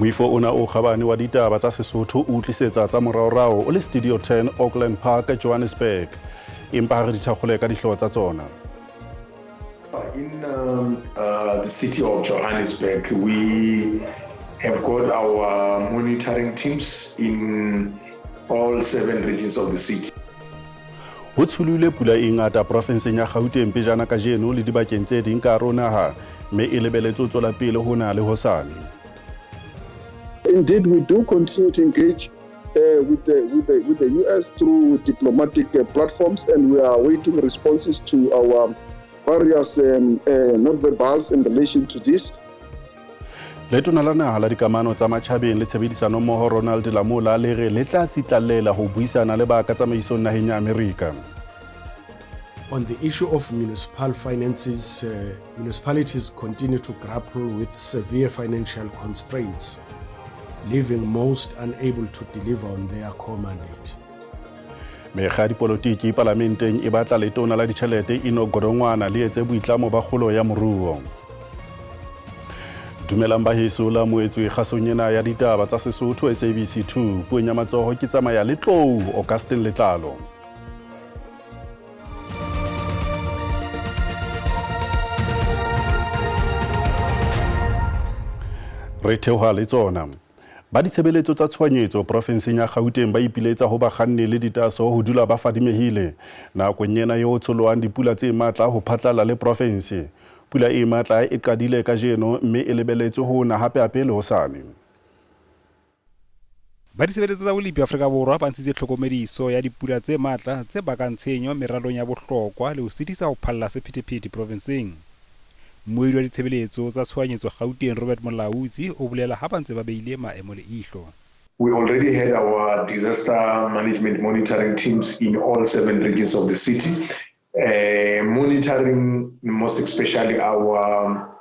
Moifo ona o kgabane wa ditaba tsa Sesotho o tlisetsa tsa moraorao o le Studio 10 Auckland Park, Johannesburg. Empa ha re di thakgole ka dihlooho tsa tsona. In the city of Johannesburg, we have got our monitoring teams in all 7 regions of the city. Ho tsholohile pula e ngata porofenseng ya Gauteng pejana kajeno le dibakeng tse ding ka hare ho naha, mme e lebeletse ho tswela pele ho na le hosane. Indeed, we do continue to engage with the US through diplomatic platforms, and we are awaiting responses to our various non-verbals in relation to this. Letona la naha la dikamano tsa matjhabeng le tshebedisano mmoho Ronald Lamola le re le tla tsitlallela ho buisana le ba ka tsamaisong naheng ya Amerika. On the issue of municipal finances, municipalities continue to grapple with severe financial constraints, leaving most unable to deliver on their core mandate. Mekga ya dipolotiki palamenteng e batla letona la ditjhelete Enoch Godongwana le etse boitlamo ba kgolo ya moruo. Dumelang baheso la moetswe kgasong ena ya ditaba tsa Sesotho SABC 2. Puong ya matsoho ke tsamaya le Tlou Augustin Letlalo. Re theoha le tsona. Ba ditshebeletso tsa tshohanyetso porofenseng ya Gauteng ba ipiletsa ho bakganni le ditaso ho dula ba fadimehile nakong ena eo tsholohang dipula tse matla ho phatlalla le porofense. Pula e matla e qadile kajeno mme e lebeletswe ho na hape-hape le hosane. Ba ditshebeletso tsa bolepi Afrika Borwa ba ntshitse tlhokomediso ya dipula tse matla tse bakang tshenyo meralong ya bohlokwa le ho sitisa ho phalla sephethephethe porofenseng. Mmuedi wa ditshebeletso tsa tshohanyetso Gauteng Robert Molaudzi o bolela ha ba ntse ba beile maemo leihlo. We already had our disaster management monitoring teams in all 7 regions of the city, monitoring most especially our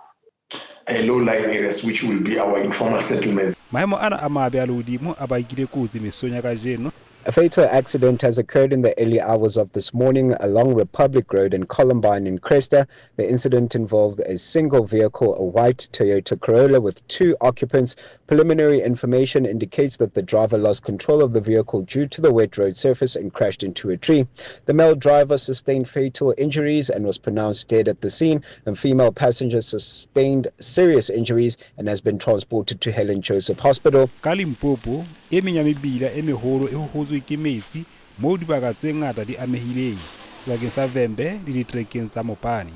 low-lying areas, which will be our informal settlements. Maemo ana a mabe a lehodimo a bakile kotsi mesong ya kajeno. A fatal accident has occurred in the early hours of this morning along Republic Road in Columbine in Cresta. The incident involved a single vehicle, a white Toyota Corolla with 2 occupants. Preliminary information indicates that the driver lost control of the vehicle due to the wet road surface and crashed into a tree. The male driver sustained fatal injuries and was pronounced dead at the scene. The female passenger sustained serious injuries and has been transported to Helen Joseph Hospital. Ka Limpopo, e meng ya mebila e meholo e hohotswe ke metsi moo dibaka tse ngata di amehileng sebakeng sa Vhembe le ditrekeng tsa Mopani.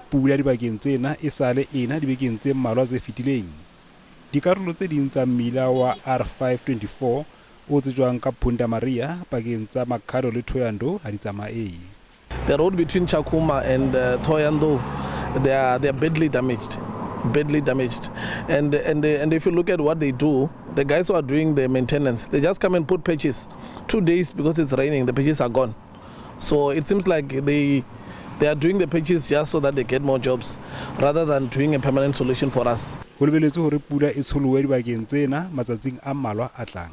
Pula dibakeng tsena e sale ena dibekeng tse mmalwa tse fetileng. Dikarolo tse ding tsa mmila wa R524 o tsejwang ka Punda Maria pakeng tsa Makhado le Thohoyandou ha di tsamaye. The road between Tshakhuma and Thohoyandou, they are badly damaged. Badly damaged. And if you look at what they do, the guys who are doing the maintenance, they just come and put patches. 2 days, because it's raining, the patches are gone. So it seems like they are doing the patches just so that they get more jobs rather than doing a permanent solution for us. Ho lebeletswe hore pula e tsholohe dibakeng tsena matsatsing a mmalwa a tlang.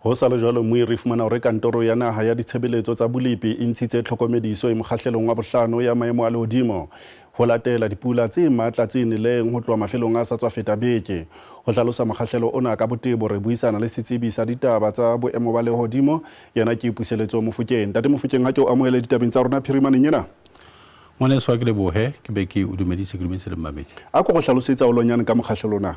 Ho sa le jwalo, mmui re fumana hore kantoro ya naha ya ditshebeletso tsa bolepi e ntshitse tlhokomediso e mokgahlelong wa bohlano ya maemo a lehodimo ho latela dipula tse matla tse neleng ho tloha mafelong a sa tswa feta beke. Ho hlalosa mokgahlelo ona ka botebo re buisana le setsebi sa ditaba tsa boemo ba lehodimo, yena ke Puseletso Mofokeng. Ntate Mofokeng, ha ke o amohele ditabeng tsa rona phirimaneng ena. Ngwaneso, ha ke lebohe, ke be ke o dumedise, ke dumedise le mmamedi. A ko go hlalosetsa holonyane ka mokgahlelo ona.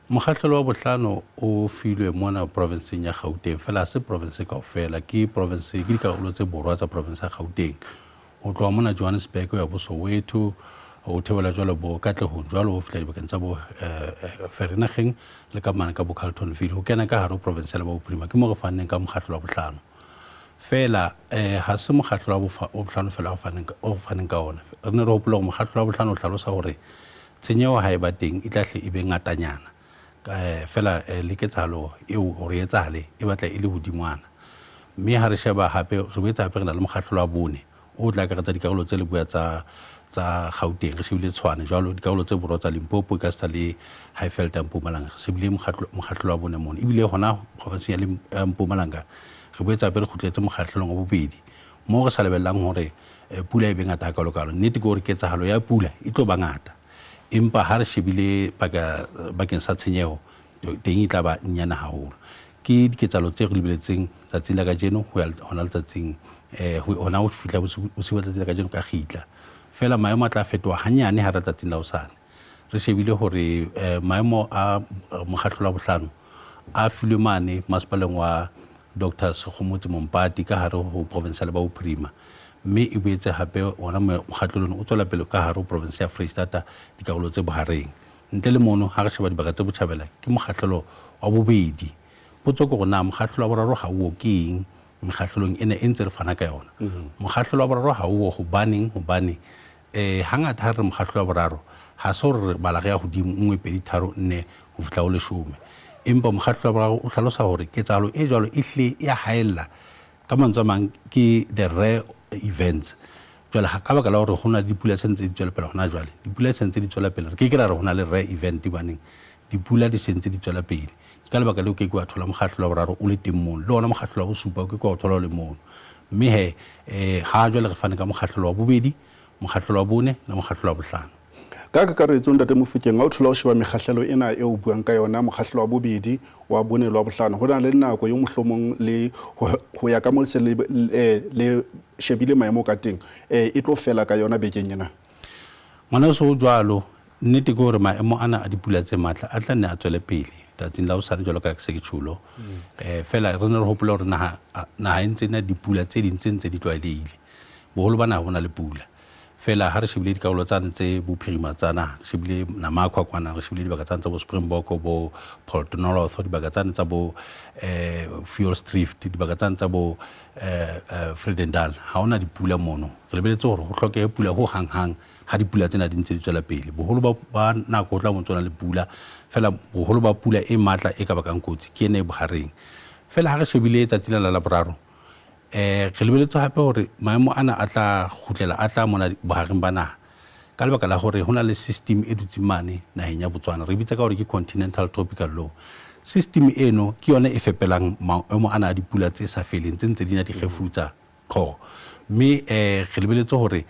Mokgahlelo wa bohlano o filwe mona provinseng ya Gauteng, fela ha se province kaofela, ke province, ke dikarolo tse borwa tsa province ya Gauteng. Ho tloha mona Johannesburg ho ya bo Soweto, ho theohela jwalo bo Katlehong jwalo ho fihla dibakeng tsa bo Vereeniging le ka mane ka bo Carltonville, ho kena ka hare ho province ya Leboa Bophirima, ke mo re fanneng ka mokgahlelo wa bohlano. Fela ha se mokgahlelo wa bohlano fela o fanneng ka ona. Re ne re hopola hore mokgahlelo wa bohlano o hlalosa hore tshenyeho ha e ba teng e tla hle e be ngatanyana. Fela le ketsahalo eo hore e etsahale e batla e le hodingwana. Mme ha re sheba hape, re boetse hape re na le mokgahlelo wa bone o tla akaretsa dikarolo tse leboya tsa tsa Gauteng, re shebile Tshwane jwalo, dikarolo tse borwa tsa Limpopo, ekasita le Highveld ya Mpumalanga, re shebile mokgahlelo wa bone mono. Ebile hona province ya Mpumalanga re boetse hape re kgutletse mokgahlelong wa bobedi moo re sa lebellang hore pula e be ngata hakalokalo. Nnete ke hore ketsahalo ya pula e tlo ba ngata, Empa ha re shebile bakeng sa tshenyeho teng e tla ba nyane haholo. Ke diketsahalo tse re lebeletseng tsatsing la kajeno ho ya hona letsatsing hona ho fihla bosiu ba tsatsi la kajeno ka kgitla. Feela maemo a tla fetoha hanyane hara tsatsing la hosane. Re shebile hore maemo a mokgahlelo wa bohlano a filwe mane masepaleng wa Dr. Sekgomotsi Mompati ka hare ho province ya Lebowa Bophirima, mme e boetse hape ona mokgahlelo ono o tswela pele ka hare ho province ya Freistata dikarolo tse bohareng. Ntle le mono, ha re sheba dibaka tse botjhabela ke mokgahlelo wa bobedi. Potso ke hore na mokgahlelo wa boraro ha o ke eng mekgahlelong ena e ntse re fana ka yona. Mokgahlelo wa boraro ha o hobaneng? Hobane hangata ha re re mokgahlelo wa boraro ha se hore re bala re ya hodimo 1 2 3 4 ho fihla ho 10. Empa mokgahlelo wa boraro o hlalosa hore ketsahalo e jwalo e hlile ya haella. Ka mantswe a mang ke the rare events. Jwale ka baka la hore ho na le dipula tse ntse di tswela pele hona jwale, dipula tse ntse di tswela pele, re ke ke ra re ho na le rare event hobaneng dipula di se ntse di tswela pele. Ke ka lebaka leo ke ke wa thola mokgahlelo wa boraro o le teng mono, le ona mokgahlelo wa bosupa o ke ke wa o thola o le mono. Mme he ha jwale re fane ka mokgahlelo wa bobedi, mokgahlelo wa bone le mokgahlelo wa bohlano. Ka kakaretso Ntate Mofokeng, ha o thola o sheba mekgahlelo ena eo o buang ka yona, mokgahlelo wa bobedi, wa bone le wa bohlano, ho na le nako eo mohlomong le ho ya ka mo se le shebile maemo ka teng, e tlo fela ka yona bekeng ena? Ngwaneso o jwalo, nnete ke hore maemo ana a dipula tse matla a tla nne a tswele pele tsatsing la hosane jwalo ka se ke tjholo. Feela re ne re hopola hore naha e ntse na dipula tse ding tse ntse di tlwaelehile. Boholo ba naha bo na le pula. Feela ha re shebile dikarolo tsane tse bophirima tsa naha, re shebile Namakwa kwana, re shebile dibaka tsane tsa bo Springbok, bo Port Nolloth, dibaka tsane tsa bo Vioolsdrift, dibaka tsane tsa bo Vredendal, ha hona dipula mono. Re lebeletse hore ho hlokehe pula ho hang-hang ha dipula tsena di ntse di tswela pele. Boholo ba nako ho tla bo ntse ho na le pula, feela boholo ba pula e matla e ka bakang kotsi ke ena e bohareng. Feela ha re shebile tsatsi lena la Laboraro, re lebeletse hape hore maemo ana a tla kgutlela, a tla mona bohareng ba naha ka lebaka la hore ho na le system e dutseng mane naheng ya Botswana, re bitsa ka hore ke continental tropical low. System eno ke yona e fepelang maemo ana a dipula tse sa feleng tse ntse di na di kgefutsa qhoro, mme re lebeletse hore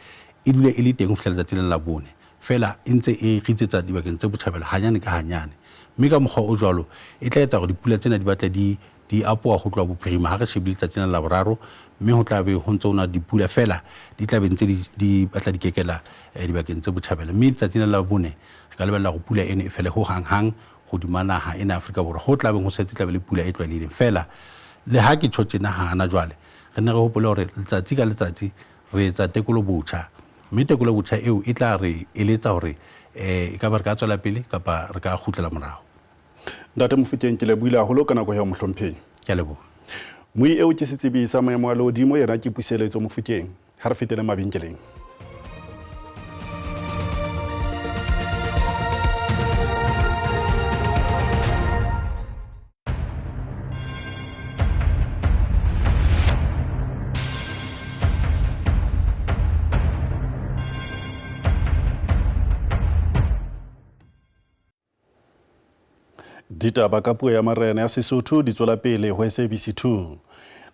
e dule e le teng ho fihla letsatsi lena la bone. Feela e ntse e ritsetsa dibakeng tse botjhabela hanyane ka hanyane, mme ka mokgwa o jwalo e tla etsa hore dipula tsena di batle di di apoha ho tloha bophirima ha re shebile letsatsi lena la boraro, mme ho tla be ho ntse ho na dipula feela di tla be ntse di batla di kekela dibakeng tse botjhabela. Mme letsatsi lena la bone re ka lebella hore pula eno e fele ho hang-hang hodima naha ena Afrika Borwa, ho tla beng ho setse tla be le pula e tlwaelehileng. Feela le ha ke tjho tjena hana jwale, re ne re hopole hore letsatsi ka letsatsi re etsa tekolo botjha, mme tekolo botjha eo e tla re eletsa hore e ka ba re ka tswela pele kapa re ka kgutlela morao. Ntate Mofokeng, ke lebohile haholo ka nako ya mohlomphehi. Ke a leboha. Moi eo ke setsebi sa maemo a lehodimo, yena ke Puseletso Mofokeng. Ha re fetele mabenkeleng. Ditaba ka puo ya marena ya Sesotho di tswela pele ho SABC 2.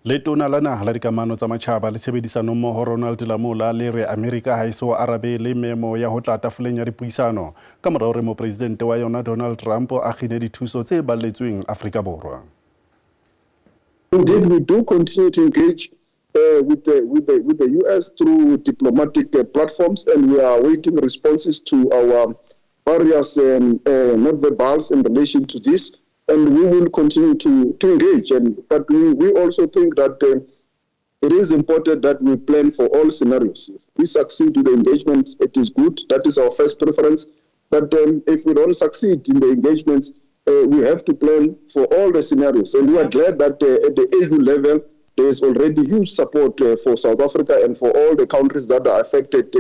Letona la naha la dikamano tsa matjhaba le tshebedisanommoho Ronald Lamola le re Amerika ha e so arabele memo ya ho tla tafoleng ya dipuisano ka mora hore mopresidente wa yona Donald Trump a kgine dithuso tse balletsweng Afrika Borwa. Indeed, we do continue to engage with the US through diplomatic platforms, and we are awaiting responses to our various not verbals in relation to this, and we will continue to engage. But we also think that it is important that we plan for all scenarios. If we succeed with the engagement, it is good. That is our first preference. But if we don't succeed in the engagements, we have to plan for all the scenarios. And we are glad that at the AU level, there is already huge support for South Africa and for all the countries that are affected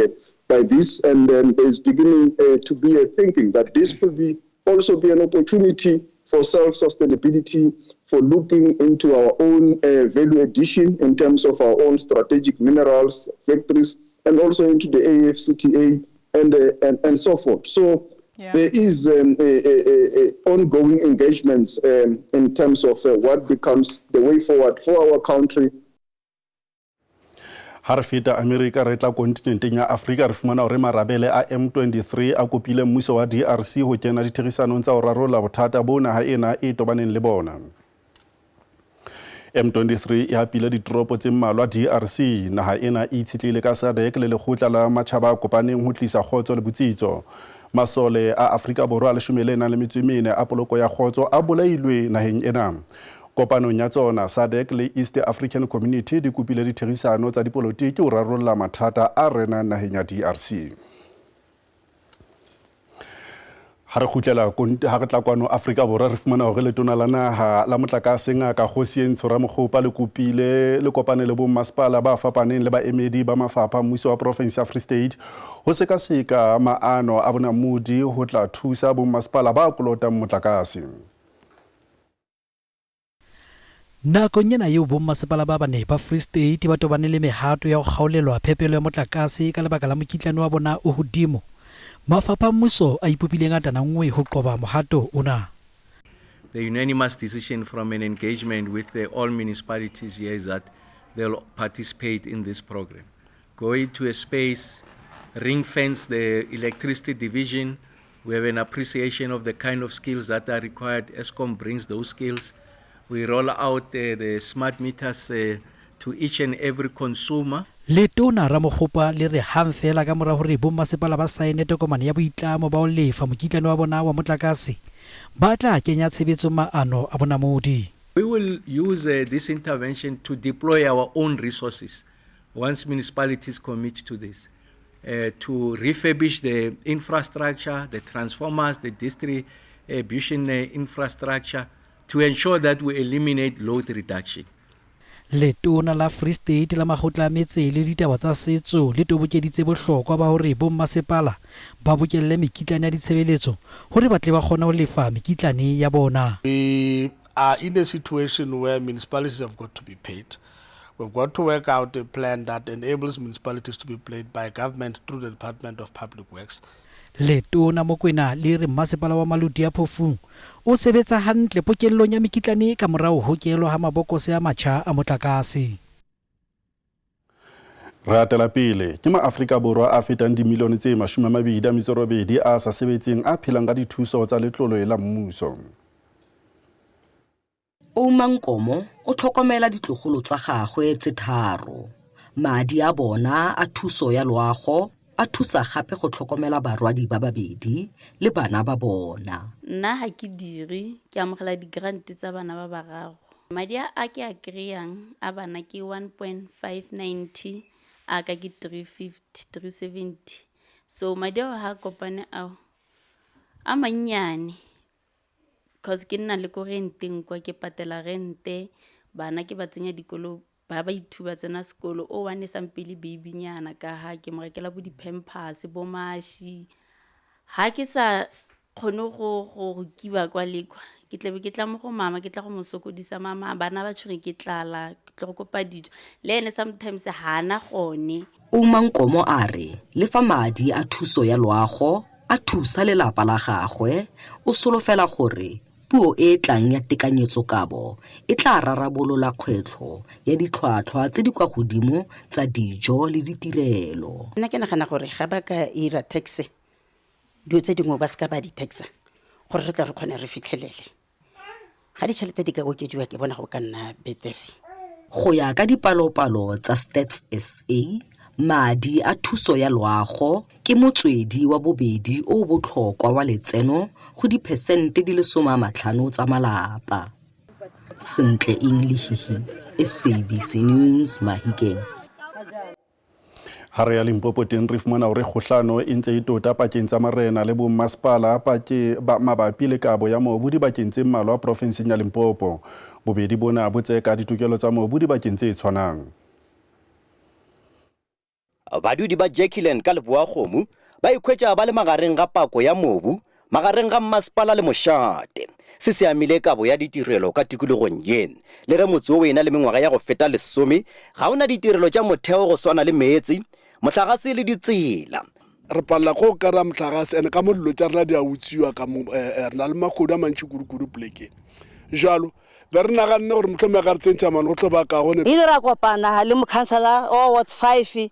by this. And there is beginning to be a thinking that this could be also be an opportunity for self-sustainability, for looking into our own value addition in terms of our own strategic minerals, factories, and also into the AfCFTA and so forth. So yeah, there is a ongoing engagements in terms of what becomes the way forward for our country. Ha re feta Amerika re tla kontinenteng ya Afrika re fumana hore marabele a M23 a kopile mmuso wa DRC ho kena ditherisanong tsa ho rarolla bothata bo naha ena e tobaneng le bona. M23 e hapile ditoropo tse mmalwa DRC. Naha ena e itshetlehile ka SADC le lekgotla la matjhaba a kopaneng ho tlisa kgotso le botsitso. Masole a Afrika Borwa a leshome le nang le metso e mene a poloko ya kgotso a bolailwe naheng ena. Kopanong ya tsona, SADC le East African Community di kopile ditherisano tsa dipolotiki ho rarolla mathata a renang naheng ya DRC. Ha re kgutlela ha re tla kwano Afrika Borwa re fumana hore letona la naha la motlakase Ngaka Kgosientsho Ramokgopa le kopile le kopane le bommasepala ba fapaneng le baemedi ba mafapha mmuso wa province ya Free State ho sekaseka maano a bonamodi ho tla thusa bommasepala ba kolotang motlakase. Nakong ena eo bommasepala ba bane ba Free State ba tobane le mehato ya ho kgaolelwa phepelo ya motlakase ka lebaka la mokitlane wa bona o hodimo, mafapha a mmuso a ipopile ngatana nngwe ho qoba mohato ona. The unanimous decision from an engagement with the all municipalities here is that they'll participate in this program. Go into a space, ring fence the electricity division. We have an appreciation of the kind of skills that are required. Eskom brings those skills. We roll out the smart meters to each and every consumer. Letona Ramokgopa le re hang feela ka mora hore bommasepala ba saene tokomane ya boitlamo ba ho lefa mokitlane wa bona wa motlakase, ba tla kenya tshebetsong maano a bonamodi. We will use this intervention to deploy our own resources once municipalities commit to this, to refurbish the infrastructure, the transformers, the distribution infrastructure, to ensure that we eliminate load reduction. Letona la Free State la makgotla a metse le ditaba tsa setso le tobokeditse bohlokwa ba hore bommasepala ba bokelle mekitlane ya ditshebeletso hore ba tle ba kgone ho lefa mekitlane ya bona. We are in a situation where municipalities have got to be paid. We've got to work out a plan that enables municipalities to be paid by government through the Department of Public Works. Letona Mokoena le re mmasepala wa Maluti-a-Phofung o sebetsa hantle pokellong ya mekitlane ka morao ho kelwa ha mabokose a matjha a motlakase. Re atela pele ke maAfrika Borwa a fetang dimilione tse 28 a sa sebetseng a phelang ka dithuso tsa letlole la mmuso. Ouma Nkomo o tlhokomela ditlogolo tsa gagwe tse tharo. Madi a bona a thuso ya loago a thusa gape go tlhokomela barwadi ba babedi le bana ba bona. Nna ha ke dire, ke amogela di-grant tsa bana ba bararo. Madi a ke a kry-ang a bana ke 1.590, a ka ke 350, 370. So madi ao ha kopane ao a mannyane, cause ke nna le ko renteng kwa, ke patela rente, bana ke ba tsenya dikolo, ba ba ithuba tsena sekolo. O one sampele babynyana ka ha ke mo rekela bo di-pampers, bo mashi. Ha ke sa kgone go kiba kwa le kwa, ke tlabe ke tla mo go mama, ke tla go mo sokodisa, mama bana ba tshwere ke tlala, ke tlo go kopa dijo. Le ene sometimes ha ana gone. Ouma Nkomo a re le fa madi a thuso ya loago a thusa lelapa la gagwe, o solofela gore puo e e tlang ya tekanyetsokabo e tla rarabolola kgwetlho ya ditlhwatlhwa tse di kwa godimo tsa dijo le ditirelo. Nna ke nagana gore ga ba ka ira tax, dilo tse dingwe ba seka ba di taxa gore re tle re kgone re fitlhelele. Ga ditšhelete di ka okediwa, ke bona go ka nna betere. Go ya ka dipalopalo tsa Stats SA, madi a thuso ya loago ke motswedi wa bobedi o o botlhokwa wa letseno go diphesente di le 50 tsa malapa. Sentle Eng Lehihi, SABC News, Mahikeng. Ha re ya Limpopo teng re fumana hore kgohlano e ntse e tota pakeng tsa marena le bommasepala mabapi le kabo ya mobu dibakeng tse mmalwa profinseng ya Limpopo. Bobedi bona bo tseka ditokelo tsa mobu dibakeng tse tshwanang. Badudi ba Jacqueline ka Leboa-Kgomo ba ikhwetša ba le magareng ga pako ya mobu magareng ga mmasepala le mošate. Se se amile kabo ya ditirelo ka tikologong ye. Le ge motse wo o ena le mengwaga ya go feta 10, ga o na ditirelo tša motheo go swana le meetse, mohlagase le ditsela. Re palela ko go kry-a mohlagase, and ka mo dilo tša rena di a utswiwa ka mo, re na le mahodu a mantši kudu-kudu polekeng. Jalo Be re naganne gore mohlomongwe ga re tsentšha mane go tlo ba kaone. Re ile ra kopana le mokhansela wa Ward 5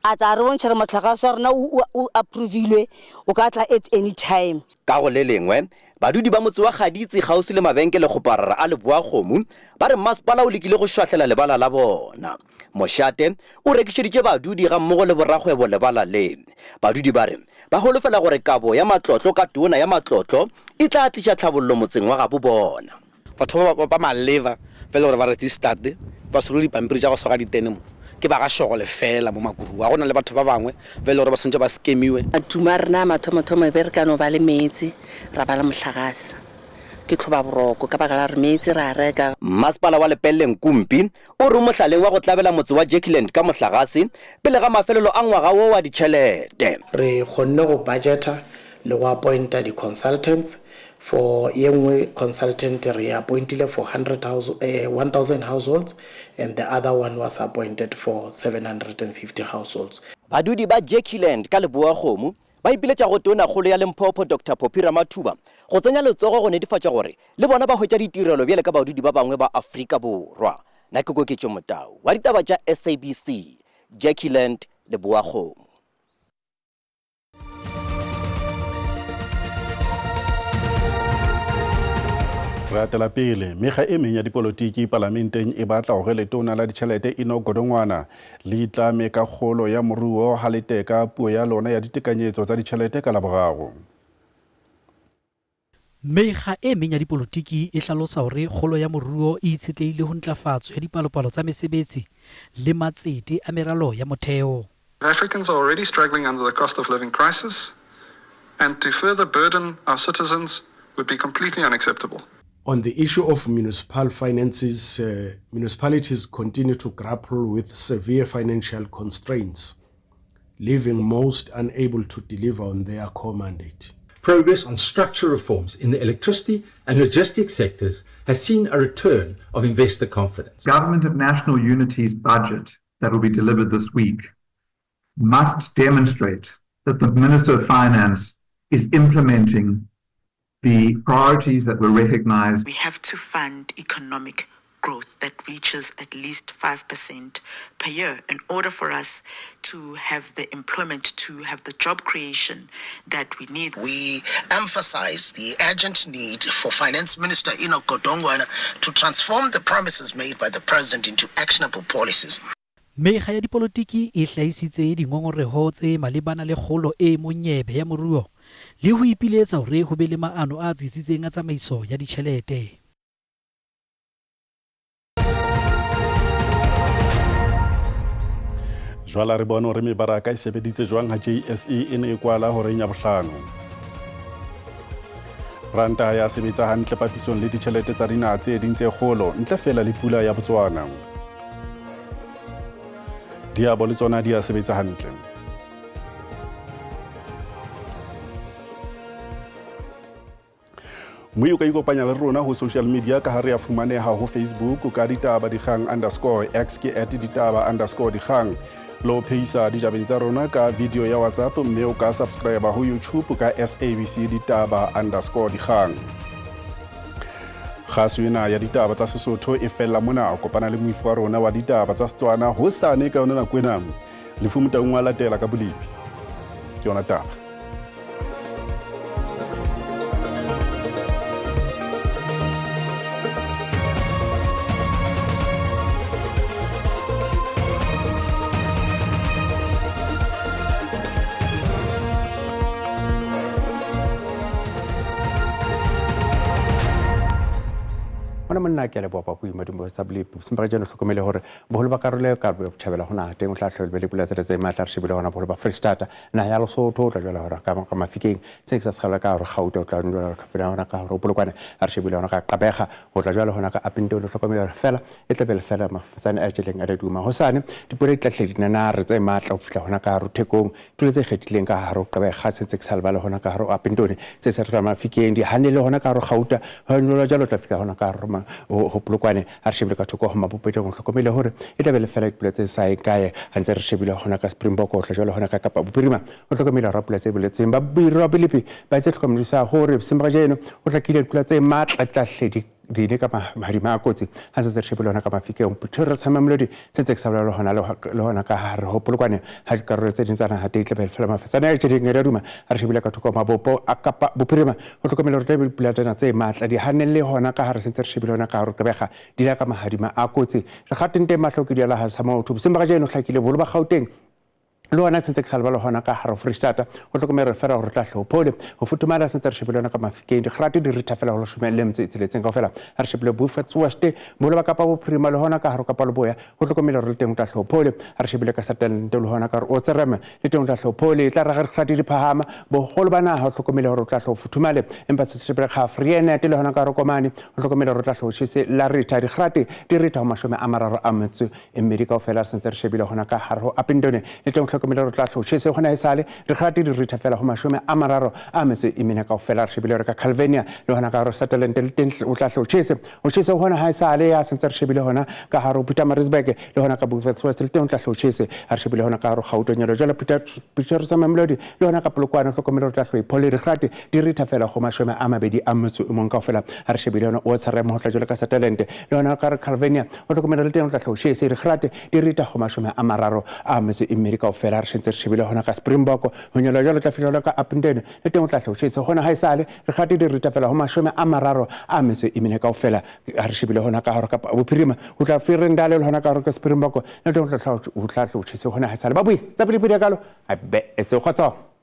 a tla a re bontšha gore mohlagase wa rena o approvilwe, o ka tla at any time. Ka go le lengwe, badudi ba motse wa Gaditsi kgauswi le mabenkelekgoparara a Leboakgomo ba re masepala o lekile go šwahlela lebala la bona. Mošate o rekišeditše badudi gammogo le borakgwebo lebala le. Badudi ba re ba holofela gore kabo ya matlotlo ka Tona ya Matlotlo e tla tliša tlhabollo motseng wa gabo bona. Batho ba ba maleva ba e le gore ba registered ba swere dipampiri tša go swara ditene mo ke ba ga Šogole fela mo Makurua. Go na le batho ba bangwe ba e le gore ba swantše ba scamiwe. Matumo a rena a mathomothomo e be re ka no ba le meetse ra ba le mohlagase. Ke tlhobaboroko ka baka la gore meetse re a reka. Mmasepala wa Lepelle Nkumpi o re o mohlaleng wa go tlabela motse wa Jekyland ka mohlagase pele ga mafelelo a ngwaga wo wa ditšhelete. Re kgonne go budgeta le go appointa di-consultants for ye nngwe consultant re e appointile for 100 house, eh, 1000 households and the other one was appointed for 750 households. Badudi ba Jekyland ka Leboa-Kgomo ba ipiletša go Tonakgolo ya Limpopo Doctor Phophi Ramathuba go tsenya letsogo go netefatša gore le bona ba hwetša ditirelo bjale ka badudi ba bangwe ba Afrika Borwa. Na ke Koketšo Motau wa ditaba tša SABC, Jekyland, Leboa-Kgomo. Re atela pele, mekga e meng ya dipolotiki palamenteng e batla hore letona la ditjhelete Enoch Godongwana le itlame ka kgolo ya moruo ha le teka puo ya lona ya ditekanyetso tsa ditjhelete ka Laboraro. Mekga e meng ya dipolotiki e hlalosa hore kgolo ya moruo e itshetlehile ho ntlafatso ya dipalopalo tsa mesebetsi le matsete a meralo ya motheo. Africans are already struggling under the cost of living crisis and to further burden our citizens would be completely unacceptable. On the issue of municipal finances, uh, municipalities continue to grapple with severe financial constraints, leaving most unable to deliver on their core mandate. Progress on structural reforms in the electricity and logistics sectors has seen a return of investor confidence. Government of National Unity's budget that will be delivered this week must demonstrate that the Minister of Finance is implementing the priorities that were recognized. We have to fund economic growth that reaches at least 5% per year in order for us to have the employment, to have the job creation that we need. We emphasize the urgent need for Finance Minister Enoch Godongwana to transform the promises made by the president into actionable policies. Mekga ya dipolotiki e hlahisitse dingongoreho tse malebana le kgolo e monyebe ya moruo le ho ipiletsa hore ho be le maano a tsitsitseng a tsamaiso ya ditjhelete. Jwala re bone hore mebaraka e sebeditse jwang ha JSE e ne e kwala horeng ya bohlano. Ranta ya sebetsa hantle papisong le ditjhelete tsa dinaha tse ding tse kgolo ntle feela le pula ya Botswana. Diabo le tsona di a sebetsa hantle. Mme o ka ikopanya le rona ho social media ka ha re a fumaneha ho Facebook ka ditaba dikgang underscore X ke at ditaba underscore dikgang. Le ho phehisa ditabeng tsa rona ka video ya WhatsApp mme o ka subscribe ho YouTube ka SABC ditaba underscore dikgang. Kgaso ena ya ditaba tsa Sesotho e fella mona. Kopana le moifo wa rona wa ditaba tsa Setswana hosane ka yona nako ena. Lefu Motaung wa latela ka bolepi. Ke yona taba. Gona monna ke a leboa papu madumo tsa bolepi sempa ka jeno hlokomele hore boholo ba karolo e ka botjhabela ho naha teng o tla hlole le pula tse tse matla re shebile hona boholo ba Freistata naha ya Lesotho o tla jwala hore ka ka Mafikeng se ke sa sekgala ka hore Gauta o tla jwala tlhofela hona ka hore Polokwane a re shebile hona ka Qabega o tla jwala hona ka Apindolo hlokomele hore fela e tla be fela mafotsane a tjeleng a leduma hosane dipula di tla hle dinanare tse matla ho fihla hona ka hare Thekong Tulo tse ikgethileng ka hare ho Gqeberha se ntse ke sa lebale hona ka hare ho Upington, se sa re Mafikeng, di hanele hona ka hare ho Gauta, ho jwalo jwalo tla fihla hona ka hare ho Polokwane. Ha re shebile ka thoko ho Mabopetong, ho hlokomele hore e tla be le fela dipula tse sa ye kae. Ha ntse re shebile hona ka Springbok, ho tla jwalo hona ka Kapa Bophirima, ho hlokomele hore pula tse boletsweng ba Biro Belepi ba etse tlhokomedisa hore bosiung ba kajeno ho hlakile dipula tse matla di tla hle di di ile ka mahadima a kotsi ha se tse re shebile hona ka Mafikeng. Pretoria Tshama Melodi se ntse ke sa bolela hona le hona ka hare ho Polokwane ha dikarolo tse ding tsa naha teng tle fela mafetsana a tšeding ya duma ha re shebile ka thoko mabopo a Kapa Bophirima ho hlokomela hore tlabe dipula tsena tse matla di hanelle hona ka hare se ntse re shebile hona ka hare Gqeberha di la ka mahadima a kotsi re gateng teng mahlo ke diala ha sa motho boseng ba kajeno hlakile boholo ba Gauteng le hona sentse ke sa lebala hona ka hare Freistata ho hlokomela re fela gore tla hlophole ho futhumala sentse re shebile yona ka Mafikeng digrate di ritha fela go leshome le metso e tsheletseng kaofela ha re shebile Beaufort West boholo ba Kapa Bophirima le hona ka hare Kapa Leboya ho hlokomela gore le teng o tla hlophole ha re shebile ka Sutherland le hona ka re Otsreme le teng o tla hlophole e tla ra ge digrate di phahama boholo ba naha ho hlokomele gore o tla hlo futhumale empa se shebile ga Vrienet le hona ka re Komane ho hlokomele gore o tla hlo tjhese la ritha digrate di ritha ho 31 e mmedi kaofela re sentse re shebile gona ka gare go Upington le teng tlhokomelo re tla tlotšhese gona e sale re gate di ritha fela go 34 kaofela re shebile re ka Calvania le gona ka gore Sutherland le teng o tla tlotšhese o tšhese gona ga e sale ya sentse re shebile gona ka gare go Pietermaritzburg le gona ka Beaufort West le teng o tla tlotšhese a re shebile gona ka gare Gauteng jalo jalo Peter Peter Mamelodi le gona ka Polokwane tlhokomelo re tla tlhoiphole re gate di ritha fela go 21 kaofela a re shebile yona o tshare mo tla jalo ka Sutherland le yona ka re Calvania o tlhokomelo le teng o tla tlhoshese re grate di rita go 32 kaofela re shentse re shebile hona ka Springbok ho nyola jalo tla fihlela ka Upington le teng o tla tlhoshese hona ha esale re grate di rita fela go 34 kaofela a re shebile hona ka hore kapa bophirima o tla Ferendale le hona ka hore ka Springbok le teng o tla tlhoshese hona ha esale ba bui tsa pele pele kalo a be etse kgotso.